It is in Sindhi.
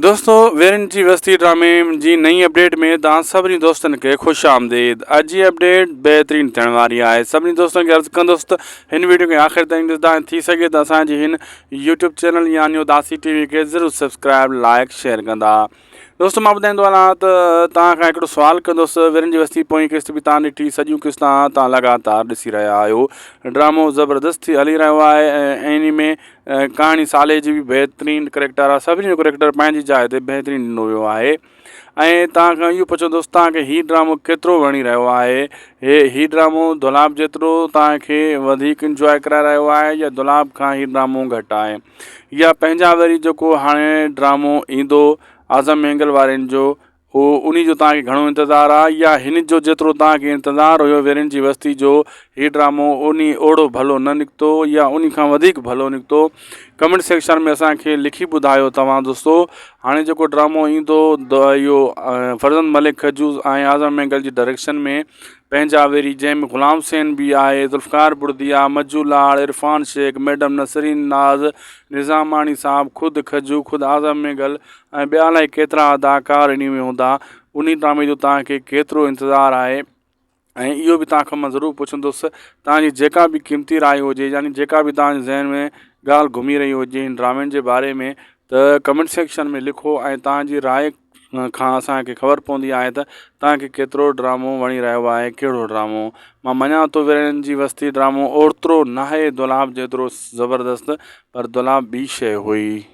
دوستو ويرين جي وستي ڊرامي جي نئين اپڊيٽ ۾ توهان سڀني دوستن کي خوش آمديد اڄ جي اپڊيٽ بهترين ٿيڻ واري آهي سڀني دوستن کي عرض ڪندس ته هن ويڊيو کي آخر تائين ڏسندا ۽ ٿي سگهي ته اسان جي هن يوٽيوب چينل يعني اداسي ٽي وي کي ضرور سبسڪرائب لائڪ شيئر ڪندا دوستو مان ٻڌائيندو هلان ته توهان کان هڪڙو سوال ڪندس ويرين جي وستي پوئين قسط به توهان ڏٺي سڄيون قسطان توهان لڳاتار ڏسي رهيا آهيو ڊرامو زبردست ٿي هلي رهيو آهي ۽ انهي ۾ ڪهاڻي صالح جي به بهترين ڪريڪٽر آهي سڀني جو ڪريڪٽر پنهنجي جاء تي بهترين ڏنو ويو آهي ۽ توهان کان اهو پڇندس توهان کي هي ڊرامو ڪيترو وڻي رهيو آهي هي هي ڊرامو دولاب جيترو توهان کي وڌيڪ انجواء ڪرائي رهيو آهي يا دولاب کان هي ڊرامو گهٽ آهي يا پنهنجا وري جيڪو هاڻي ڊرامو ايندو اعظم مينگل وارن جو اهو انهي جو توهان کي گهڻو انتظار آ يا هن جو جيترو توهان کي انتظار هيو ويرين جي وستي جو هي ڊرامو انهي اوڙو ڀلو نه نڪتو يا انهي کان وڌيڪ ڀلو نڪتو ڪمينٽ سيڪشن ۾ اسان کي لکي ٻڌايو توهان دوستو هاڻي جيڪو ڊرامو ايندو اهو فرزند ملڪ کجو ۽ اعظم مينگل جي ڊائريڪشن ۾ پنهنجا ويري جنهن ۾ غلام حسين به آهي، ذوالفقار بڙديا، مجو لاڙ، عرفان شيخ، ميڊم نسرين ناز، نظاماڻي صاحب، خود کجو، خود اعظم مينگل ۽ ٻيا الائي ڪيترا اداڪار انهي ۾ هوندا. انهي ڊرامي جو توهان کي ڪيترو انتظار آهي ۽ اهو به توهان کان مان ضرور پڇندس توهان جي جيڪا به قيمتي راء هجي يعني جيڪا به توهان جي ذهن ۾ ڳالهه گهمي رهي هجي هن ڊرامن جي باري ۾ ته ڪمينٽ سيڪشن ۾ لکو ۽ توهان جي راء کان اسان کي خبر پوندي آهي ته توهان کي ڪيترو ڊرامو وڻي رهيو آهي ڪهڙو ڊرامو مان مڃان ٿو ورهين جي وستي ڊرامو اوترو ناهي دولاب جيترو زبردست پر دولاب ٻي شيء هئي.